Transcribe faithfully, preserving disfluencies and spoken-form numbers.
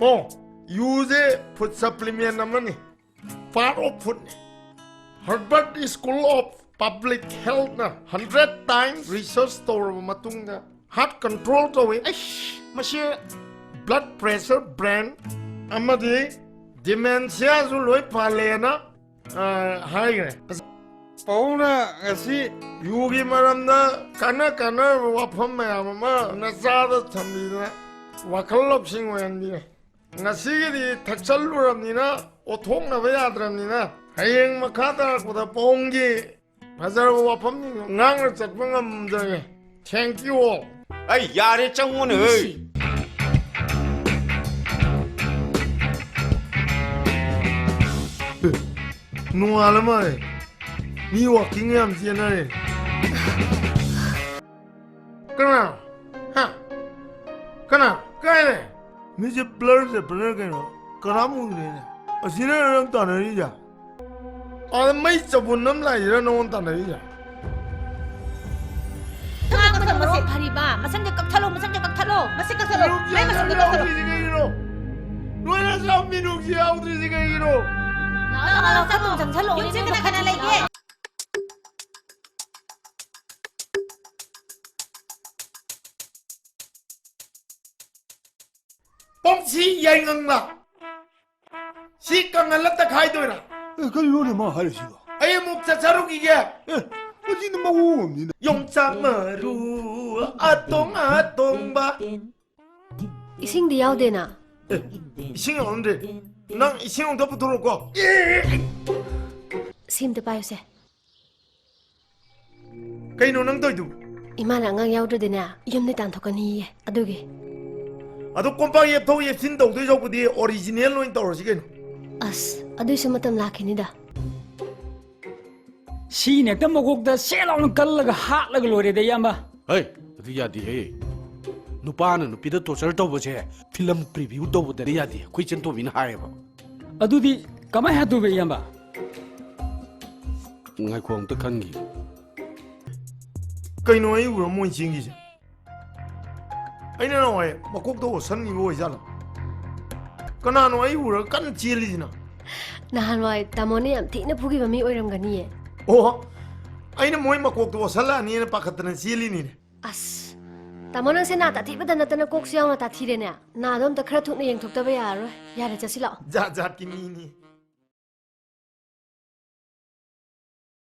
ꯄꯥꯎ, ꯌꯨꯁꯦ food supplement ꯑꯃꯅꯤ, part of foodꯅꯤ꯫ Harvard School of Public Healthꯅ hundred times research ꯇꯧꯔꯕ ꯃꯇꯨꯡꯗ heart control ꯇꯧꯏ꯫ ꯑꯩꯁ, ꯃꯁꯤ blood pressure, brain ꯑꯃꯗꯤ dementiaꯁꯨ ꯂꯣꯏ ꯐꯍꯜꯂꯦꯅ, ꯑ, ꯍꯥꯏꯈ꯭ꯔꯦ꯫ ꯄꯥꯎꯅ ꯉꯁꯤ ꯌꯨꯒꯤ ꯃꯔꯝꯗ ꯀꯥꯟꯅ ꯀꯥꯟꯅꯔꯕ ꯋꯥꯐꯝ ꯃꯌꯥꯝ ꯑꯃ ꯅꯆꯥꯗ ꯊꯝꯕꯤꯗꯅ ꯋꯥꯈꯜ ꯂꯧꯁꯤꯡ ꯑꯣꯏꯍꯟꯕꯤꯔꯦ꯫ ꯉꯁꯤꯒꯤꯗꯤ ꯊꯛꯆꯜꯂꯨꯔꯕꯅꯤꯅ ꯑꯣꯊꯣꯛꯅꯕ ꯌꯥꯗ꯭ꯔꯕꯅꯤꯅ ꯍꯌꯦꯡ ꯃꯈꯥ ꯇꯥꯔꯛꯄꯗ ꯄꯥꯎꯒꯤ ꯐꯖꯔꯕ ꯋꯥꯐꯝꯁꯤꯡꯗꯣ ꯉꯥꯡꯅ ꯆꯠꯄ ꯉꯝꯗ꯭ꯔꯦ꯫ Thank you all. ꯑꯩ ꯌꯥꯔꯦ, ꯆꯪꯉꯣꯅꯦ, ꯍꯩ꯫ ꯑꯦ, ꯅꯣꯡꯉꯥꯜꯂ ꯃꯥꯜꯂꯦ꯫ ꯃꯤ walking ꯌꯥꯝ ꯆꯦꯟꯅꯔꯦ꯫ ꯀꯅꯥ? ꯍꯥ? ꯀꯅꯥ? ꯀꯥꯏ ꯂꯩ? ꯃꯤꯁꯦ blur ꯆꯠꯄꯅ ꯀꯩꯅꯣ? ꯀꯅꯥꯝ ꯎꯗ꯭ꯔꯦꯅꯦ꯫ ꯑꯁꯤꯅ ꯅꯪ ꯇꯥꯟꯅꯔꯤꯁꯦ? ꯑꯥꯗ ꯃꯩ ꯆꯕꯨꯟ ꯑꯃ ꯂꯥꯛꯏꯁꯤꯔ ꯅꯉꯣꯟ ꯇꯥꯟꯅꯔꯤꯁꯦ? ꯀꯛꯊꯠꯂꯣ, ꯃꯁꯦ꯫ ꯐꯔꯤꯕ, ꯃꯁꯝꯁꯦ ꯀꯛꯊꯠꯂꯣ, ꯃꯁꯝꯁꯦ ꯀꯛꯊꯠꯂꯣ꯫ ꯃꯁꯦ ꯀꯛꯊꯠꯂꯣ꯫ ꯃꯤꯅꯨꯡꯁꯤ ꯃꯥꯏ ꯃꯁꯝꯗꯣ ꯀꯛꯊꯠꯂꯣ꯫ ꯌꯥꯎꯗ꯭ꯔꯤꯁꯤ ꯀꯩꯒꯤꯅꯣ? ꯅꯣꯏꯅ ꯁꯝ ꯃꯤꯅꯨꯡꯁꯤ ꯌꯥꯎꯗ꯭ꯔꯤꯁꯤ ꯀꯩꯒꯤꯅꯣ? ꯂꯥꯛꯑꯣ, ꯂꯥꯛꯑꯣ, ꯆꯠꯂꯣ, ꯆꯪꯁꯜꯂꯣ꯫ ꯌꯨꯝꯁꯤꯗ ꯀꯅꯥ ꯀꯅꯥ ꯂꯩꯒꯦ? ꯄꯪꯁꯤ ꯌꯥꯏꯉꯪꯂꯥ? ꯁꯤ ꯀꯪꯍꯜꯂ ꯇꯛꯈꯥꯏꯗꯣꯏꯔꯥ? ꯑꯦ, ꯀꯔꯤꯅꯣꯅꯦ ꯃꯥ ꯍꯥꯏꯔꯤꯁꯤꯕꯣ? ꯑꯩ ꯑꯃꯨꯛ ꯆꯠꯆꯔꯨꯈꯤꯒꯦ꯫ ꯑꯦ, ꯀꯔꯤꯅꯣ ꯃꯑꯣꯡ ꯑꯃꯅꯤꯅ? ꯌꯣꯡꯆꯥꯛ ꯃꯔꯨ ꯑꯇꯣꯡ ꯑꯇꯣꯡꯕ꯫ ꯏꯁꯤꯡꯗꯤ ꯌꯥꯎꯗꯦꯅ꯫ ꯑꯦ, ꯏꯁꯤꯡ ꯌꯥꯎꯔꯝꯗ꯭ꯔꯦ꯫ ꯅꯪ ꯏꯁꯤꯡ ꯑꯝꯇ ꯄꯨꯊꯣꯔꯛꯎꯀꯣ꯫ ꯁꯤ ꯑꯝꯇ ꯄꯥꯏꯌꯨꯁꯦ꯫ ꯀꯩꯅꯣ ꯅꯪ ꯇꯧꯏꯗꯨꯕꯨ? ꯏꯃꯥꯅ ꯑꯉꯥꯡ ꯌꯥꯎꯗ꯭ꯔꯗꯤꯅꯦ, ꯌꯨꯝꯗꯩ ꯇꯥꯟꯊꯣꯛꯀꯅꯤꯌꯦ, ꯑꯗꯨꯒꯤ꯫ ꯑꯗꯣ ꯀꯣꯝꯄꯥꯛ ꯌꯦꯞꯊꯣꯛ ꯌꯦꯞꯁꯤꯟ ꯇꯧꯗꯣꯏ ꯁꯔꯨꯛꯄꯨꯗꯤ original ꯑꯣꯏꯅ ꯇꯧꯔꯁꯤ ꯀꯩꯅꯣ꯫ ꯑꯁ, ꯑꯗꯨꯏꯁꯨ ꯃꯇꯝ ꯂꯥꯛꯈꯤꯅꯤꯗ꯫ ꯁꯤꯅ ꯍꯦꯛꯇ ꯃꯀꯣꯛꯇ ꯁꯦꯠ ꯂꯥꯎꯅ ꯀꯜꯂꯒ ꯍꯥꯠꯂꯒ ꯂꯣꯏꯔꯦꯗ, ꯏꯌꯥꯝꯕ꯫ ꯍꯩ, ꯑꯗꯨ ꯌꯥꯗꯦꯍꯦ꯫ ꯅꯨꯄꯥꯅ ꯅꯨꯄꯤꯗ torture ꯇꯧꯕꯁꯦ film preview ꯇꯧꯕꯗꯗꯤ ꯌꯥꯗꯦ, ꯑꯩꯈꯣꯏ ꯏꯆꯟ ꯇꯣꯝꯕꯤꯅ ꯍꯥꯏꯌꯦꯕ꯫ ꯑꯗꯨꯗꯤ ꯀꯃꯥꯏ ꯍꯥꯠꯇꯣꯏꯕ, ꯏꯌꯥꯝꯕ? ꯉꯥꯏꯈꯣ, ꯑꯝꯇ ꯈꯟꯈꯤ꯫ ꯀꯩꯅꯣ ꯑꯩ ꯎꯔ ꯃꯣꯏ ꯆꯦꯟꯈꯤꯁꯦ? ꯑꯩꯅ ꯅꯍꯥꯟꯋꯥꯏ ꯃꯀꯣꯛꯇ ꯑꯣꯠꯁꯟꯈꯤꯕ ꯑꯣꯏꯖꯥꯠꯂꯣ? ꯀꯅꯥꯅꯣ ꯑꯩ ꯎꯔꯒ ꯀꯟꯅ ꯆꯦꯜꯂꯤꯁꯤꯅ? ꯅꯍꯥꯟꯋꯥꯏ ꯇꯥꯃꯣꯅ ꯌꯥꯝ ꯊꯤꯅ ꯐꯨꯈꯤꯕ ꯃꯤ ꯑꯣꯏꯔꯝꯒꯅꯤꯌꯦ꯫ ꯑꯣ, ꯑꯩꯅ ꯃꯣꯏ ꯃꯀꯣꯛꯇꯣ ꯑꯣꯠꯁꯜꯂꯛꯑꯅꯤꯅ ꯄꯥꯈꯠꯇꯅ ꯆꯦꯜꯂꯤꯅꯤꯅꯦ꯫ ꯑꯁ, ꯇꯥꯃꯣ, ꯅꯪꯁꯦ ꯅꯥ ꯇꯥꯊꯤꯕꯗ ꯅꯠꯇꯅ ꯀꯣꯛꯁꯨ ꯌꯥꯎꯅ ꯇꯥꯊꯤꯔꯦꯅꯦ꯫ ꯅꯥꯗꯣ ꯑꯝꯇ ꯈꯔ ꯊꯨꯅ ꯌꯦꯡꯊꯣꯛꯇꯕ ꯌꯥꯔꯔꯣꯏ꯫ ꯌꯥꯔꯦ, ꯆꯠꯁꯤ ꯂꯥꯛꯑꯣ꯫ ꯖꯥꯠ ꯖꯥꯠꯀꯤ ꯃꯤꯅꯤ꯫